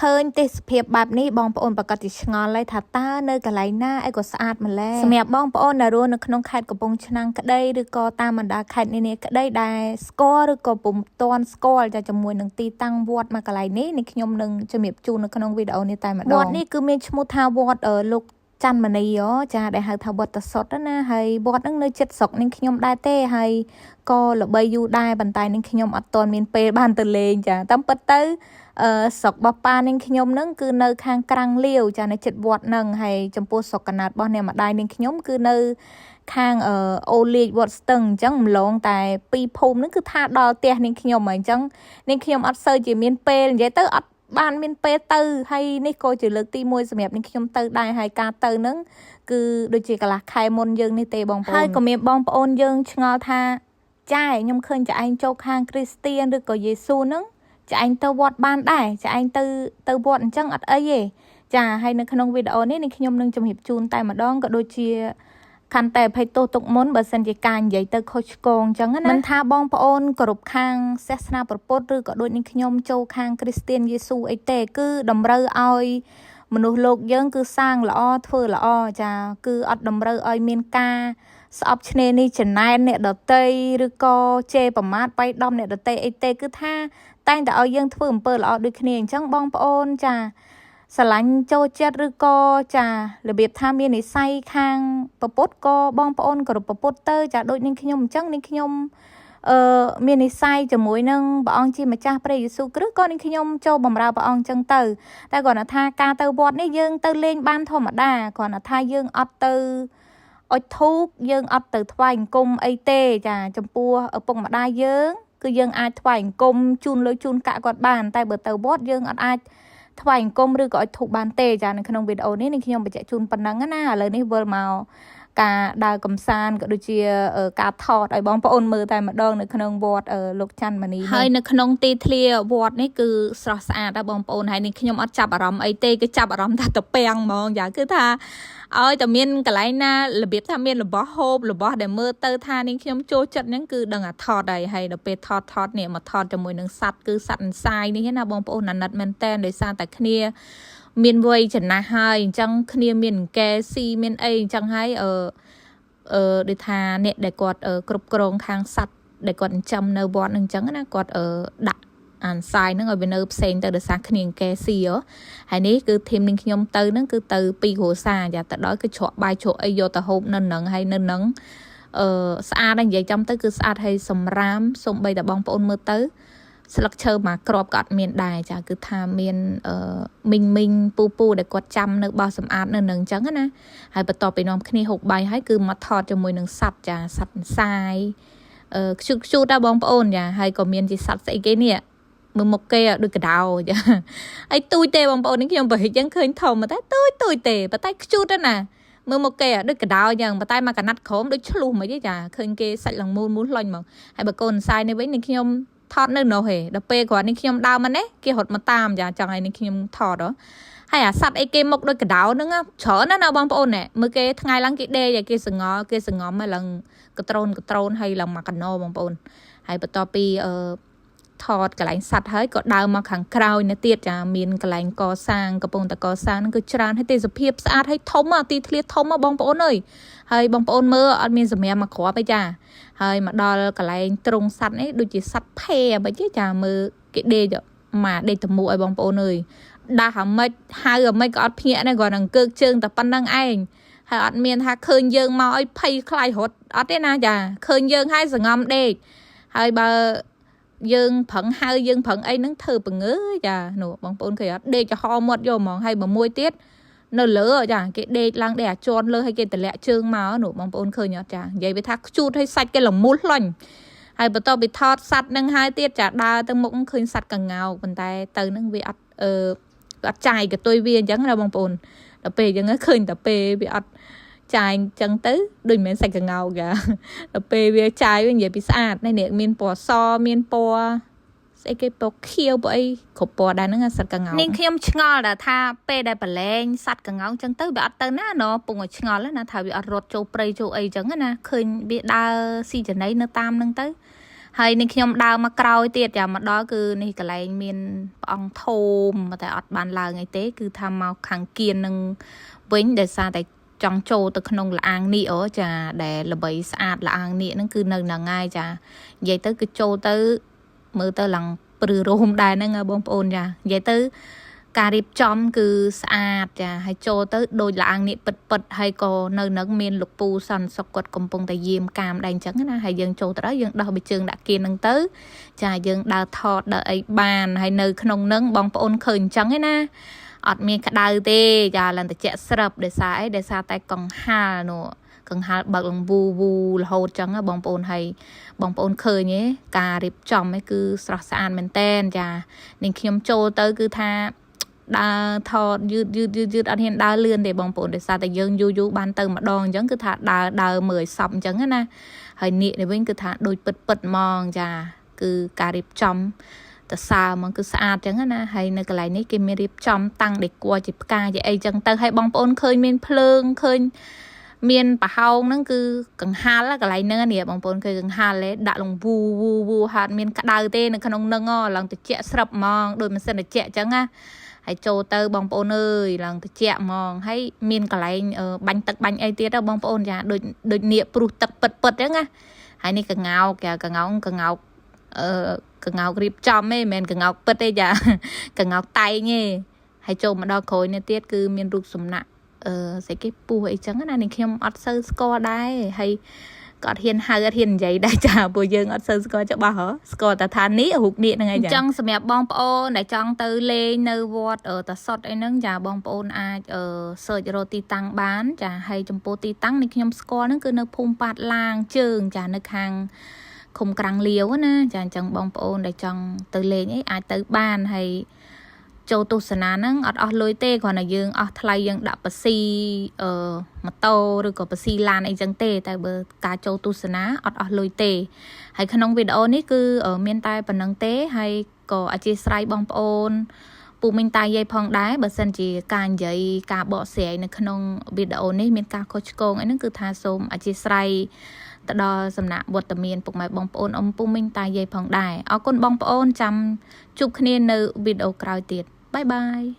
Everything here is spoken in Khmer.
ឃើញទេសភាពបែបនេះបងប្អូនប្រកាសជាឆ្ងល់ហើយថាតើនៅកន្លែងណាអីក៏ស្អាតម្ល៉េះសម្រាប់បងប្អូនដែលរស់នៅក្នុងខេត្តកំពង់ឆ្នាំងក្តីឬក៏តាមបណ្ដាខេត្តនានាក្តីដែលស្គាល់ឬក៏ពុំទាន់ស្គាល់ចាជាមួយនឹងទីតាំងវត្តមួយកន្លែងនេះនេះខ្ញុំនឹងជំរាបជូននៅក្នុងវីដេអូនេះតែម្ដងវត្តនេះគឺមានឈ្មោះថាវត្តលោកច័ន្ទមនីចាដែលហៅថាវត្តសុតណាហើយវត្តហ្នឹងនៅជិតស្រុកនឹងខ្ញុំដែរទេហើយក៏ល្បីយូរដែរប៉ុន្តែនឹងខ្ញុំអត់ទាន់មានពេលបានទៅលេងចាតាមពិតទៅអឺស្រុករបស់ប៉ានាងខ្ញុំហ្នឹងគឺនៅខាងក្រាំងលាវចានៅជិតវត្តហ្នឹងហើយចំពោះស្រុកកណាត់របស់អ្នកម្ដាយនាងខ្ញុំគឺនៅខាងអូលាជវត្តស្ទឹងអញ្ចឹងម្លងតែពីរភូមិហ្នឹងគឺថាដល់ផ្ទះនាងខ្ញុំហើយអញ្ចឹងនាងខ្ញុំអត់សូវជាមានពេលនិយាយទៅអត់បានមានពេលទៅហើយនេះក៏ជាលើកទី1សម្រាប់នាងខ្ញុំទៅដែរហើយការទៅហ្នឹងគឺដូចជាកន្លះខែមុនយើងនេះទេបងប្អូនហើយក៏មានបងប្អូនយើងឆ្ងល់ថាចែខ្ញុំឃើញចែឯងចូលខាងគ្រីស្ទៀនឬក៏យេស៊ូហ្នឹងចែឯងទៅវត្តបានដែរចែឯងទៅទៅវត្តអញ្ចឹងអត់អីទេចាហើយនៅក្នុងវីដេអូនេះនេះខ្ញុំនឹងជម្រាបជូនតែម្ដងក៏ដូចជាខន្តីអភ័យទោសទុកមុនបើសិនជាការនិយាយទៅខុសឆ្គងអញ្ចឹងណាមិនថាបងប្អូនគោរពខាងសាសនាព្រះពុទ្ធឬក៏ដូចនេះខ្ញុំចូលខាងគ្រីស្ទៀនយេស៊ូអីទេគឺតម្រូវឲ្យមនុស្សលោកយើងគឺសាងល្អធ្វើល្អចាគឺអត់តម្រូវឲ្យមានការស្អប់ឈ្នេនេះចំណែនអ្នកដតីឬក៏ជេរប្រមាថបៃដំអ្នកដតីអីទេគឺថាតែងតែឲ្យយើងធ្វើអំពើល្អដូចគ្នាអញ្ចឹងបងប្អូនចាស្រឡាញ់ចូលចិត្តឬក៏ចារបៀបថាមាននិស័យខាងពពុទ្ធក៏បងប្អូនគោរពពពុទ្ធទៅចាដូចនាងខ្ញុំអញ្ចឹងនាងខ្ញុំអឺមាននិស័យជាមួយនឹងព្រះអង្គជាម្ចាស់ព្រះយេស៊ូវគ្រីស្ទក៏នាងខ្ញុំចូលបម្រើព្រះអង្គអញ្ចឹងទៅតែគ្រាន់តែថាការទៅវត្តនេះយើងទៅលេងបានធម្មតាគ្រាន់តែថាយើងអត់ទៅអុជធូបយើងអត់ទៅថ្វាយអង្គមអីទេចាចំពោះឪពុកម្ដាយយើងគឺយើងអាចថ្វាយអង្គមជូនលុយជូនកាក់គាត់បានតែបើទៅវត្តយើងអត់អាចថ្វាយអង្គមឬក៏អុជធូបបានទេចានៅក្នុងវីដេអូនេះនឹងខ្ញុំបញ្ជាក់ជូនប៉ុណ្ណឹងណាឥឡូវនេះវិលមកការដើរកំសាន្តក៏ដូចជាការថតឲ្យបងប្អូនមើលតែម្ដងនៅក្នុងវត្តលោកច័ន្ទមនីហើយនៅក្នុងទីធ្លាវត្តនេះគឺស្រស់ស្អាតដែរបងប្អូនហើយនេះខ្ញុំអត់ចាប់អារម្មណ៍អីទេគឺចាប់អារម្មណ៍ថាតពាំងហ្មងយ៉ាគឺថាឲ្យតែមានកន្លែងណារបៀបថាមានរបស់ហូបរបស់ដែលមើលទៅថានាងខ្ញុំចូលចិត្តហ្នឹងគឺដឹងអាថតហើយហើយដល់ពេលថតថតនេះមកថតជាមួយនឹងសัตว์គឺសัตว์អន្សាយនេះណាបងប្អូនអាណិតមែនតែនដោយសារតែគ្នាមានវ័យចំណាស់ហើយអញ្ចឹងគ្នាមានអង្គែស៊ីមានអីអញ្ចឹងហើយអឺអឺដូចថាអ្នកដែលគាត់គ្រប់គ្រងខាងសัตว์ដែលគាត់ចិញ្ចឹមនៅវត្តនឹងអញ្ចឹងណាគាត់អឺដាក់អានសាយហ្នឹងឲ្យវានៅផ្សេងទៅដោយសារគ្នាអង្គែស៊ីហើយនេះគឺធីមនឹងខ្ញុំទៅហ្នឹងគឺទៅពីរគ្រួសារយ៉ាទៅដល់គឺជ្រក់បាយជ្រក់អីយកទៅហូបនៅហ្នឹងហើយនៅហ្នឹងអឺស្អាតហើយនិយាយចំទៅគឺស្អាតហើយសម្រាមសំបីតែបងប្អូនមើលទៅស្លឹកឈើមួយក្របក៏អត់មានដែរចាគឺថាមានអឺមីងមីងពូពូដែលគាត់ចាំនៅបោះសម្អាតនៅនឹងអញ្ចឹងណាហើយបន្ទាប់ពីនាំគ្នាហូបបាយហើយគឺមកថតជាមួយនឹងសัตว์ចាសัตว์សាយអឺខ្ជូតខ្ជូតដែរបងប្អូនចាហើយក៏មានជាសัตว์ស្អីគេនេះមើលមុខគេដូចកដោចាហើយទូចទេបងប្អូននេះខ្ញុំប្រហិចចឹងឃើញធំតែទូចទូចទេប៉ុន្តែខ្ជូតណាមើលមុខគេដូចកដោចឹងប៉ុន្តែមកកណាត់ក្រោមដូចឆ្លុះមិនទេចាឃើញគេសាច់ឡើងមូលមូលលុញហ្មងហើយបើកូនសាយនេះវិញនឹងខ្ញុំថតនៅនោះហេដល់ពេលគ្រាន់នេះខ្ញុំដើរមកនេះគេរត់មកតាមចាចង់ឲ្យនេះខ្ញុំថតហ៎ហើយអាសัตว์អីគេមុខដូចកដោហ្នឹងច្រើនណាស់ណាបងប្អូនណែមើលគេថ្ងៃឡើងគេដេកគេសងល់គេសងំហើយឡើងកត្រូនកត្រូនហើយឡើងមកកណោបងប្អូនហើយបន្ទាប់ពីអឺថតកន្លែងសัตว์ហើយក៏ដើរមកខាងក្រោយនៅទៀតចាមានកន្លែងកសាងកំពុងតែកសាងហ្នឹងគឺច្រើនហើយទេសភាពស្អាតហើយធំទីធ្លាធំបងប្អូនអើយហើយបងប្អូនមើលអត់មានសម្រាប់មកគ្រាប់ទេចាហើយមកដល់កន្លែងទ្រង់សัตว์នេះដូចជាសัตว์ភេអ្វីចាមើលគេដេកមកដេកតមួឲ្យបងប្អូនអើយដាស់អាម៉េចហៅអាម៉េចក៏អត់ភ្ញាក់ដែរគ្រាន់តែអង្គើកជើងតែប៉ុណ្្នឹងឯងហើយអត់មានថាឃើញយើងមកឲ្យភ័យខ្លាចរត់អត់ទេណាចាឃើញយើងហើយសងំដេកហើយបើយើងប្រឹងហៅយើងប្រឹងអីហ្នឹងធ្វើពងើចានោះបងប្អូនឃើញអត់ដេកចំហមាត់យកហ្មងហើយបើមួយទៀតនៅលើចាគេដេកឡើងដេកអាជន់លើហើយគេតម្លាក់ជើងមកនោះបងប្អូនឃើញអត់ចានិយាយវាថាខ្ជូតឲ្យសាច់គេលមូលលុញហើយបន្ទាប់ពីថតសัตว์នឹងហើយទៀតចាដើរទៅមុខឃើញសัตว์កងោកប៉ុន្តែទៅនឹងវាអត់អឺអត់ចាយកតុយវាអញ្ចឹងណាបងប្អូនដល់ពេលអញ្ចឹងឃើញតែពេលវាអត់ចាយអញ្ចឹងទៅដូចមិនមែនសាច់កងោកចាដល់ពេលវាចាយវានិយាយពីស្អាតនេះមានពណ៌សមានពណ៌ស្អីគេពណ៌ខៀវពណ៌អីគ្រប់ពណ៌ដែរហ្នឹងសត្វកងោកនាងខ្ញុំឆ្ងល់ដែរថាពេលដែលប្រឡែងសត្វកងោកអញ្ចឹងទៅវាអត់ទៅណាណពងឲ្យឆ្ងល់ណាថាវាអត់រត់ចូលព្រៃចូលអីអញ្ចឹងណាឃើញវាដើរស៊ីចំណីនៅតាមហ្នឹងទៅ ហើយនេះខ្ញុំដើរមកក្រោយទៀតចាមកដល់គឺនេះកន្លែងមានព្រះអង្គធំតែអត់បានឡើងអីទេ គឺថាមកខាងគៀននឹងវិញដោយសារតែចង់ចូលទៅក្នុងលាងនេះអូចាដែលល្បីស្អាតលាងនេះហ្នឹងគឺនៅហ្នឹងហើយចានិយាយទៅគឺចូលទៅមើលទៅឡើងព្រឺរោមដែរហ្នឹងបងប្អូនចានិយាយទៅ ការរៀបចំគឺស្អាតចាហើយចូលទៅដូចលាងនេះពិតពិតហើយក៏នៅនឹងមានលោកពូសន្តិសុខគាត់កំពុងតែយាមកាមដែរអញ្ចឹងណាហើយយើងចូលទៅដល់យើងដោះបិជើងដាក់គៀនហ្នឹងទៅចាយើងដើរថតដើរអីបានហើយនៅក្នុងនឹងបងប្អូនឃើញអញ្ចឹងឯណាអត់មានក្តៅទេចាឡើងតិចស្រាប់ដោយសារអីដោយសារតែកង្ហាលនោះកង្ហាលបើកលងវូវូរហូតចឹងបងប្អូនហើយបងប្អូនឃើញទេការរៀបចំឯគឺស្រស់ស្អាតមែនតែនចានាងខ្ញុំចូលទៅគឺថាដើរថតយឺតយឺតយឺតយឺតអត់ហ៊ានដើរលឿនទេបងប្អូនដោយសារតែយើងយូរយូរបានទៅម្ដងអញ្ចឹងគឺថាដើរដើរមើលឲ្យសពអញ្ចឹងណាហើយនាគនេះវិញគឺថាដូចពិតពិតហ្មងចាគឺការរៀបចំតសើហ្មងគឺស្អាតអញ្ចឹងណាហើយនៅកន្លែងនេះគេមានរៀបចំតាំងដេគ័រជាផ្កាជាអីចឹងទៅហើយបងប្អូនឃើញមានភ្លើងឃើញមានប្រហោងហ្នឹងគឺកង្ហាលកន្លែងហ្នឹងនេះបងប្អូនឃើញកង្ហាលទេដាក់លងវូវូវូហាត់មានក្តៅទេនៅក្នុងហ្នឹងឡើងតិចស្រាប់ហ្មងដូចម៉ាស៊ីនត្រជាក់អញ្ចឹងណាហើយចូលទៅបងប្អូនអើយឡើងតិចហ្មងហើយមានកន្លែងបាញ់ទឹកបាញ់អីទៀតបងប្អូនចាដូចដូចនៀកព្រុសទឹកពិតពិតអញ្ចឹងណាហើយនេះកងោកចាកងោកកងោកអឺកងោករៀបចំទេមិនមែនកងោកពិតទេចាកងោកតែងទេហើយចូលមកដល់ក្រោយនេះទៀតគឺមានរូបសំណាក់អឺស្អីគេពោះអីចឹងណានេះខ្ញុំអត់សូវស្គាល់ដែរហើយក៏អត់ហ៊ានហៅអត់ហ៊ាននិយាយដែរចាព្រោះយើងអត់សូវស្គាល់ច្បាស់ហ៎ស្គាល់តែថានេះរូបនេះហ្នឹងឯងចាអញ្ចឹងសម្រាប់បងប្អូនដែលចង់ទៅលេងនៅវត្តតាសុតអីហ្នឹងចាបងប្អូនអាចអឺ search រកទីតាំងបានចាហើយចំពោះទីតាំងនេះខ្ញុំស្គាល់ហ្នឹងគឺនៅភូមិប៉ាតឡាងជើងចានៅខាងឃុំក្រាំងលាវណាចាអញ្ចឹងបងប្អូនដែលចង់ទៅលេងអីអាចទៅបានហើយចូលទស្សនាហ្នឹងអត់អស់លុយទេគ្រាន់តែយើងអស់ថ្លៃយើងដាក់ប៉ាស៊ីអឺម៉ូតូឬក៏ប៉ាស៊ីឡានអីចឹងទេតែបើការចូលទស្សនាអត់អស់លុយទេហើយក្នុងវីដេអូនេះគឺមានតែប៉ុណ្្នឹងទេហើយក៏អធិស្ឋានបងប្អូនពូមីងតាយាយផងដែរបើសិនជាការនិយាយការបកស្រាយនៅក្នុងវីដេអូនេះមានការខុសឆ្គងអីហ្នឹងគឺថាសូមអធិស្ឋានទៅដល់សំណាក់វត្តមានពុកម៉ែបងប្អូនអ៊ំពូមីងតាយាយផងដែរអរគុណបងប្អូនចាំជួបគ្នានៅវីដេអូក្រោយទៀត bye bye.